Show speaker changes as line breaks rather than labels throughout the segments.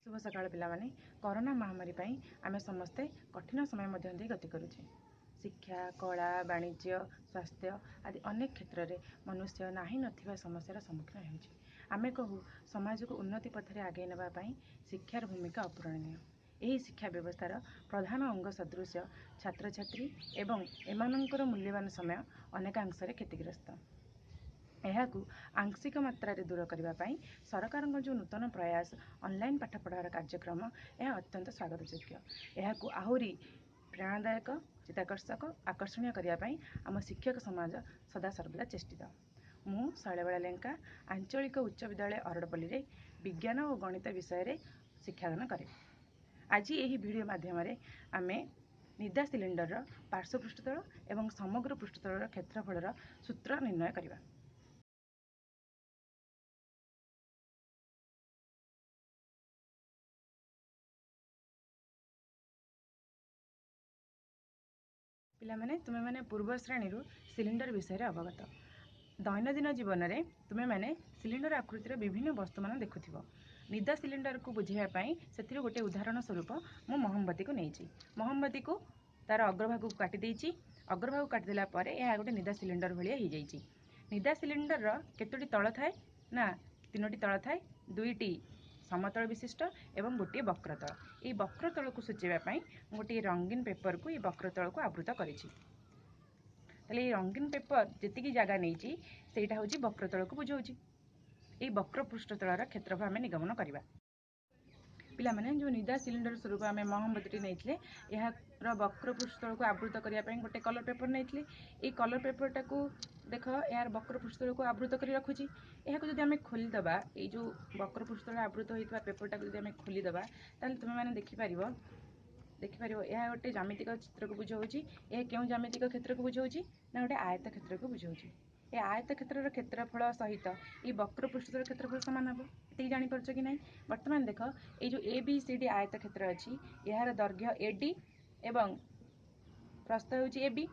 ଶୁଭ ସକାଳ ପିଲାମାନେ। କରୋନା ମହାମାରୀ ପାଇଁ ଆମେ ସମସ୍ତେ କଠିନ ସମୟ ମଧ୍ୟ ଦେଇ ଗତି କରୁଛେ। ଶିକ୍ଷା, କଳା, ବାଣିଜ୍ୟ, ସ୍ୱାସ୍ଥ୍ୟ ଆଦି ଅନେକ କ୍ଷେତ୍ରରେ ମନୁଷ୍ୟ ନାହିଁ ନଥିବା ସମସ୍ୟାର ସମ୍ମୁଖୀନ ହେଉଛି। ଆମେ କହୁ, ସମାଜକୁ ଉନ୍ନତି ପଥରେ ଆଗେଇ ନେବା ପାଇଁ ଶିକ୍ଷାର ଭୂମିକା ଅପୂରଣୀୟ। ଏହି ଶିକ୍ଷା ବ୍ୟବସ୍ଥାର ପ୍ରଧାନ ଅଙ୍ଗ ସଦୃଶ୍ୟ ଛାତ୍ରଛାତ୍ରୀ ଏବଂ ଏମାନଙ୍କର ମୂଲ୍ୟବାନ ସମୟ ଅନେକାଂଶରେ କ୍ଷତିଗ୍ରସ୍ତ। ଏହାକୁ ଆଂଶିକ ମାତ୍ରାରେ ଦୂର କରିବା ପାଇଁ ସରକାରଙ୍କ ଯେଉଁ ନୂତନ ପ୍ରୟାସ, ଅନଲାଇନ୍ ପାଠପଢ଼ାର କାର୍ଯ୍ୟକ୍ରମ, ଏହା ଅତ୍ୟନ୍ତ ସ୍ୱାଗତଯୋଗ୍ୟ। ଏହାକୁ ଆହୁରି ପ୍ରେରଣାଦାୟକ, ଚିତ୍ତାକର୍ଷକ, ଆକର୍ଷଣୀୟ କରିବା ପାଇଁ ଆମ ଶିକ୍ଷକ ସମାଜ ସଦାସର୍ବଦା ଚେଷ୍ଟିତ। ମୁଁ ଶୈଳବାଳା ଲେଙ୍କା, ଆଞ୍ଚଳିକ ଉଚ୍ଚ ବିଦ୍ୟାଳୟ ଅରଡ଼ପଲ୍ଲୀରେ ବିଜ୍ଞାନ ଓ ଗଣିତ ବିଷୟରେ ଶିକ୍ଷାଦାନ କରେ। ଆଜି ଏହି ଭିଡ଼ିଓ ମାଧ୍ୟମରେ ଆମେ ନିଦା ସିଲିଣ୍ଡରର ପାର୍ଶ୍ୱ ପୃଷ୍ଠତଳ ଏବଂ ସମଗ୍ର ପୃଷ୍ଠତଳର କ୍ଷେତ୍ରଫଳର ସୂତ୍ର ନିର୍ଣ୍ଣୟ କରିବା। ପିଲାମାନେ, ତୁମେମାନେ ପୂର୍ବ ଶ୍ରେଣୀରୁ ସିଲିଣ୍ଡର ବିଷୟରେ ଅବଗତ। ଦୈନନ୍ଦିନ ଜୀବନରେ ତୁମେମାନେ ସିଲିଣ୍ଡର ଆକୃତିର ବିଭିନ୍ନ ବସ୍ତୁମାନ ଦେଖୁଥିବ। ନିଦା ସିଲିଣ୍ଡରକୁ ବୁଝାଇବା ପାଇଁ ସେଥିରୁ ଗୋଟିଏ ଉଦାହରଣ ସ୍ୱରୂପ ମୁଁ ମହମବତୀକୁ ନେଇଛି। ମହମବତୀକୁ ତା'ର ଅଗ୍ରଭାଗକୁ କାଟି ଦେଇଛି। ଅଗ୍ରଭାଗକୁ କାଟିଦେଲା ପରେ ଏହା ଗୋଟେ ନିଦା ସିଲିଣ୍ଡର ଭଳିଆ ହେଇଯାଇଛି। ନିଦା ସିଲିଣ୍ଡରର କେତୋଟି ତଳ ଥାଏ ନା 3ଟି ତଳ ଥାଏ, 2ଟି ସମତଳ ବିଶିଷ୍ଟ ଏବଂ ଗୋଟିଏ ବକ୍ରତଳ। ଏଇ ବକ୍ରତଳକୁ ସୂଚାଇବା ପାଇଁ ମୁଁ ଗୋଟିଏ ରଙ୍ଗୀନ ପେପରକୁ ଏଇ ବକ୍ରତଳକୁ ଆବୃତ କରିଛି। ତାହେଲେ ଏଇ ରଙ୍ଗୀନ ପେପର ଯେତିକି ଜାଗା ନେଇଛି, ସେଇଟା ହେଉଛି ବକ୍ରତଳକୁ ବୁଝାଉଛି। ଏଇ ବକ୍ର ପୃଷ୍ଠତଳର କ୍ଷେତ୍ରଫଳ ଆମେ ନିଗମନ କରିବା। ପିଲାମାନେ, ଯେଉଁ ନିଦା ସିଲିଣ୍ଡର ସ୍ୱରୂପ ଆମେ ମହମବତୀଟି ନେଇଥିଲେ, ଏହାର ବକ୍ର ପୃଷ୍ଠତଳକୁ ଆବୃତ କରିବା ପାଇଁ ଗୋଟେ କଲର୍ ପେପର ନେଇଥିଲେ। ଏଇ କଲର୍ ପେପରଟାକୁ ଦେଖ, ଏହାର ବକ୍ର ପୃଷ୍ଠତଳକୁ ଆବୃତ କରି ରଖୁଛି। ଏହାକୁ ଯଦି ଆମେ ଖୋଲିଦେବା, ଏଇ ଯେଉଁ ବକ୍ର ପୃଷ୍ଠତଳ ଆବୃତ ହୋଇଥିବା ପେପରଟାକୁ ଯଦି ଆମେ ଖୋଲିଦେବା, ତାହେଲେ ତୁମେମାନେ ଦେଖିପାରିବ ଏହା ଗୋଟେ ଜ୍ୟାମିତିକ ଚିତ୍ରକୁ ବୁଝାଉଛି। ଏହା କେଉଁ ଜ୍ୟାମିତିକ କ୍ଷେତ୍ରକୁ ବୁଝାଉଛି ନା ଗୋଟେ ଆୟତ କ୍ଷେତ୍ରକୁ ବୁଝାଉଛି। ଏ ଆୟତ କ୍ଷେତ୍ରର କ୍ଷେତ୍ରଫଳ ସହିତ ଏଇ ବକ୍ର ପୃଷ୍ଠତଳ କ୍ଷେତ୍ରଫଳ ସମାନ ହେବ। ଏତିକି ଜାଣିପାରୁଛ କି ନାହିଁ? ବର୍ତ୍ତମାନ ଦେଖ, ଏଇ ଯେଉଁ ଏ ବି ସି ଡି ଆୟତ କ୍ଷେତ୍ର ଅଛି, ଏହାର ଦୈର୍ଘ୍ୟ ଏ ଡି ଏବଂ ପ୍ରସ୍ଥ ହେଉଛି ଏ ବି,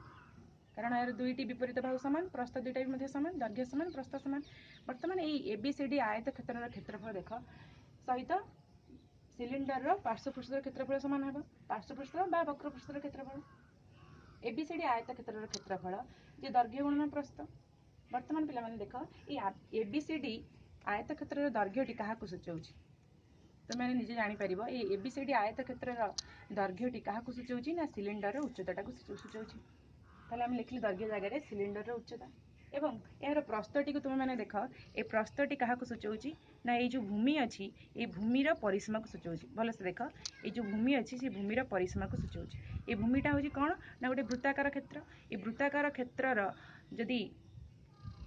କାରଣ ଏହାର 2ଟି ବିପରୀତ ବାହୁ ସମାନ, ପ୍ରସ୍ଥ 2ଟା ବି ମଧ୍ୟ ସମାନ, ଦୈର୍ଘ୍ୟ ସମାନ, ପ୍ରସ୍ଥ ସମାନ। ବର୍ତ୍ତମାନ ଏଇ ଏ ବି ସି ଡି ଆୟତ କ୍ଷେତ୍ରର କ୍ଷେତ୍ରଫଳ ଦେଖ ସହିତ ସିଲିଣ୍ଡରର ପାର୍ଶ୍ୱ ପୃଷ୍ଠର କ୍ଷେତ୍ରଫଳ ସମାନ ହେବ, ପାର୍ଶ୍ୱ ପୃଷ୍ଠ ବା ବକ୍ର ପୃଷ୍ଠର କ୍ଷେତ୍ରଫଳ। ଏ ବି ସି ଡି ଆୟତ କ୍ଷେତ୍ରର କ୍ଷେତ୍ରଫଳ ଯେ ଦୈର୍ଘ୍ୟ ଗୁଣନ ପ୍ରସ୍ଥ। ବର୍ତ୍ତମାନ ପିଲାମାନେ ଦେଖ, ଏଇ ଏ ବି ସି ଡି ଆୟତ କ୍ଷେତ୍ରର ଦୈର୍ଘ୍ୟଟି କାହାକୁ ସୂଚାଉଛି? ତୁମେମାନେ ନିଜେ ଜାଣିପାରିବ। ଏଇ ଏ ବି ସି ଡି ଆୟତ କ୍ଷେତ୍ରର ଦୈର୍ଘ୍ୟଟି କାହାକୁ ସୂଚାଉଛି ନା ସିଲିଣ୍ଡରର ଉଚ୍ଚତାଟାକୁ ସୂଚାଉଛି। ତାହେଲେ ଆମେ ଲେଖିଲେ ଦୈର୍ଘ୍ୟ ଜାଗାରେ ସିଲିଣ୍ଡରର ଉଚ୍ଚତା। ଏବଂ ଏହାର ପ୍ରସ୍ଥଟିକୁ ତୁମେମାନେ ଦେଖ, ଏ ପ୍ରସ୍ଥଟି କାହାକୁ ସୂଚାଉଛି ନା ଏଇ ଯେଉଁ ଭୂମି ଅଛି, ଏଇ ଭୂମିର ପରିସୀମାକୁ ସୂଚାଉଛି। ଭଲସେ ଦେଖ, ଏଇ ଯେଉଁ ଭୂମି ଅଛି, ସେ ଭୂମିର ପରିସୀମାକୁ ସୂଚାଉଛି। ଏ ଭୂମିଟା ହେଉଛି କ'ଣ ନା ଗୋଟେ ବୃତ୍ତାକାର କ୍ଷେତ୍ର। ଏ ବୃତ୍ତାକାର କ୍ଷେତ୍ରର ଯଦି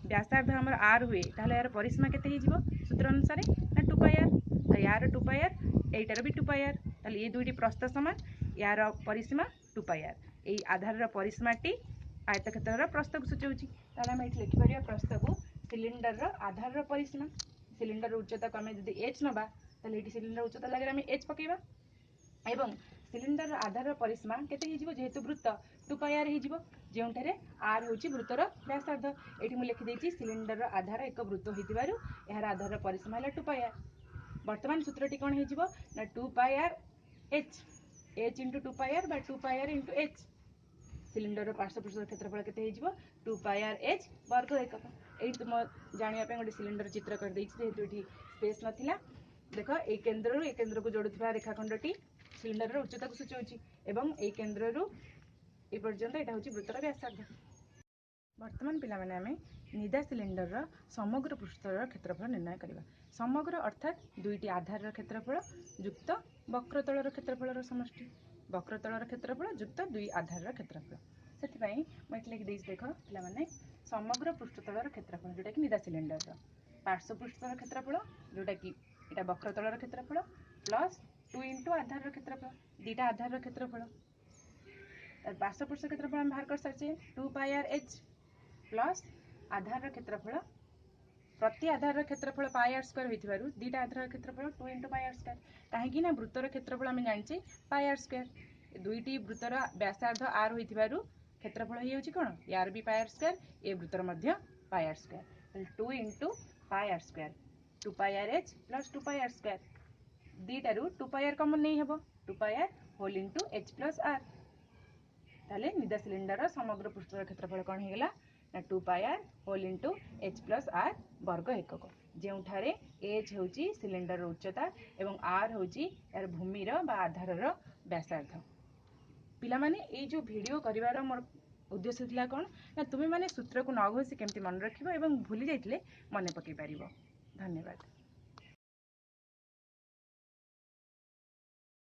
ବ୍ୟାସାର୍ଦ୍ଧ ଆମର ଆର୍ ହୁଏ, ତାହେଲେ ଏହାର ପରିସୀମା କେତେ ହେଇଯିବ ସୂତ୍ର ଅନୁସାରେ ନା 2 ପାଇ ଆର୍। ତ ୟାର 2 ପାଇ ଆର୍, ଏଇଟାର ବି 2 ପାଇ ଆର୍। ତାହେଲେ ଏ 2ଟି ପ୍ରସ୍ଥ ସମାନ, ୟାର ପରିସୀମା 2 ପାଇ ଆର୍। ଏଇ ଆଧାରର ପରିସୀମାଟି ଆୟତକ୍ଷେତ୍ରର ପ୍ରସ୍ଥକୁ ସୂଚାଉଛି। ତାହେଲେ ଆମେ ଏଠି ଲେଖିପାରିବା ପ୍ରସ୍ଥକୁ ସିଲିଣ୍ଡରର ଆଧାରର ପରିସୀମା। ସିଲିଣ୍ଡର ଉଚ୍ଚତାକୁ ଆମେ ଯଦି ଏଚ୍ ନେବା, ତାହେଲେ ଏଠି ସିଲିଣ୍ଡର ଉଚ୍ଚତା ଜାଗାରେ ଆମେ ଏଚ୍ ପକାଇବା ଏବଂ ସିଲିଣ୍ଡରର ଆଧାରର ପରିସୀମା କେତେ ହେଇଯିବ? ଯେହେତୁ ବୃତ୍ତ, 2 ପାଇ ଆର୍ ହେଇଯିବ, ଯେଉଁଠାରେ ଆର୍ ହେଉଛି ବୃତ୍ତର ବ୍ୟାସାର୍ଦ୍ଧ। ଏଠି ମୁଁ ଲେଖିଦେଇଛି, ସିଲିଣ୍ଡରର ଆଧାର ଏକ ବୃତ୍ତ ହୋଇଥିବାରୁ ଏହାର ଆଧାରର ପରିସୀମା ହେଲା 2 ପାଇ ଆର୍। ବର୍ତ୍ତମାନ ସୂତ୍ରଟି କ'ଣ ହେଇଯିବ ନା 2 ପାଇ ଆର୍ ଏଚ୍, ଏଚ୍ ଇଣ୍ଟୁ 2 ପାଇ ଆର୍ ବା 2 ପାଇ ଆର୍ ଇଣ୍ଟୁ ଏଚ୍। ସିଲିଣ୍ଡରର ପାର୍ଶ୍ୱ ପୃଷ୍ଠର କ୍ଷେତ୍ରଫଳ କେତେ ହେଇଯିବ? 2 ପାଇ ଆର୍ ଏଚ୍ ବର୍ଗ ଏକକ। ଏଇଠି ତୁମ ଜାଣିବା ପାଇଁ ଗୋଟେ ସିଲିଣ୍ଡର ଚିତ୍ର କରିଦେଇଛି, ଯେହେତୁ ଏଠି ସ୍ପେସ୍ ନଥିଲା। ଦେଖ, ଏଇ କେନ୍ଦ୍ରରୁ ଏ କେନ୍ଦ୍ରକୁ ଯୋଡୁଥିବା ରେଖାଖଣ୍ଡଟି ସିଲିଣ୍ଡରର ଉଚ୍ଚତାକୁ ସୂଚାଉଛି ଏବଂ ଏଇ କେନ୍ଦ୍ରରୁ ଏ ପର୍ଯ୍ୟନ୍ତ ଏଇଟା ହେଉଛି ବୃତ୍ତର ବ୍ୟାସାର୍ଦ୍ଧ। ବର୍ତ୍ତମାନ ପିଲାମାନେ, ଆମେ ନିଦା ସିଲିଣ୍ଡରର ସମଗ୍ର ପୃଷ୍ଠତଳର କ୍ଷେତ୍ରଫଳ ନିର୍ଣ୍ଣୟ କରିବା। ସମଗ୍ର ଅର୍ଥାତ୍ 2ଟି ଆଧାରର କ୍ଷେତ୍ରଫଳ ଯୁକ୍ତ ବକ୍ରତଳର କ୍ଷେତ୍ରଫଳର ସମଷ୍ଟି, ବକ୍ରତଳର କ୍ଷେତ୍ରଫଳ ଯୁକ୍ତ 2 ଆଧାରର କ୍ଷେତ୍ରଫଳ। ସେଥିପାଇଁ ମୁଁ ଏଠି ଲେଖିଦେଇଛି, ଦେଖ ପିଲାମାନେ, ସମଗ୍ର ପୃଷ୍ଠତଳର କ୍ଷେତ୍ରଫଳ ଯେଉଁଟାକି ନିଦା ସିଲିଣ୍ଡରର ପାର୍ଶ୍ୱ ପୃଷ୍ଠତଳର କ୍ଷେତ୍ରଫଳ, ଯେଉଁଟାକି ଏଇଟା ବକ୍ରତଳର କ୍ଷେତ୍ରଫଳ, ପ୍ଲସ୍ 2 ଇଣ୍ଟୁ ଆଧାରର କ୍ଷେତ୍ରଫଳ, 2ଟା ଆଧାରର କ୍ଷେତ୍ରଫଳ। ପାର୍ଶ୍ୱ ପୃଷ୍ଠ କ୍ଷେତ୍ରଫଳ ଆମେ ବାହାର କରିସାରିଛେ, 2 ପାଇ ଆର୍ ଏଚ୍, ପ୍ଲସ୍ ଆଧାରର କ୍ଷେତ୍ରଫଳ। ପ୍ରତି ଆଧାରର କ୍ଷେତ୍ରଫଳ ପାଇ ଆର୍ ସ୍କୋୟାର ହୋଇଥିବାରୁ 2ଟା ଆଧାରର କ୍ଷେତ୍ରଫଳ 2 ଇଣ୍ଟୁ ପାଇ ଆର୍ ସ୍କୋୟାର। କାହିଁକି ନା ବୃତ୍ତର କ୍ଷେତ୍ରଫଳ ଆମେ ଜାଣିଛେ ପାଇ ଆର୍ ସ୍କୋୟାର। 2ଟି ବୃତ୍ତର ବ୍ୟାସାର୍ଦ୍ଧ ଆର୍ ହୋଇଥିବାରୁ କ୍ଷେତ୍ରଫଳ ହେଇଯାଉଛି କ'ଣ? ୟାର ବି ପାଇ ଆର୍ ସ୍କୋୟାର, ଏ ବୃତ୍ତର ମଧ୍ୟ ପାଇ ଆର୍ ସ୍କୋୟାର। ତାହେଲେ 2 ଇଣ୍ଟୁ ପାଇ ଆର୍ ସ୍କୋୟାର, 2 ପାଇ ଆର୍ ଏଚ୍ ପ୍ଲସ୍ 2 ପାଇ ଆର୍ ସ୍କୋୟାର। ଦୁଇଟାରୁ ଟୁ ପାଇ ଆର୍ କମନ୍ ନେଇ ହେବ, 2 pi r whole into h plus r। ତାହେଲେ ନିଦା ସିଲିଣ୍ଡରର ସମଗ୍ର ପୃଷ୍ଠର କ୍ଷେତ୍ରଫଳ କ'ଣ ହେଇଗଲା ନା 2 pi r whole into h plus r ବର୍ଗ ଏକକ, ଯେଉଁଠାରେ ଏଚ୍ ହେଉଛି ସିଲିଣ୍ଡରର ଉଚ୍ଚତା ଏବଂ ଆର୍ ହେଉଛି ଏହାର ଭୂମିର ବା ଆଧାରର ବ୍ୟାସାର୍ଦ୍ଧ। ପିଲାମାନେ, ଏଇ ଯେଉଁ ଭିଡ଼ିଓ କରିବାର ମୋର ଉଦ୍ଦେଶ୍ୟ ଥିଲା କ'ଣ ନା ତୁମେମାନେ ସୂତ୍ରକୁ ନ ଘୋଷି କେମିତି ମନେ ରଖିବ ଏବଂ ଭୁଲି ଯାଇଥିଲେ ମନେ ପକାଇ ପାରିବ। ଧନ୍ୟବାଦ।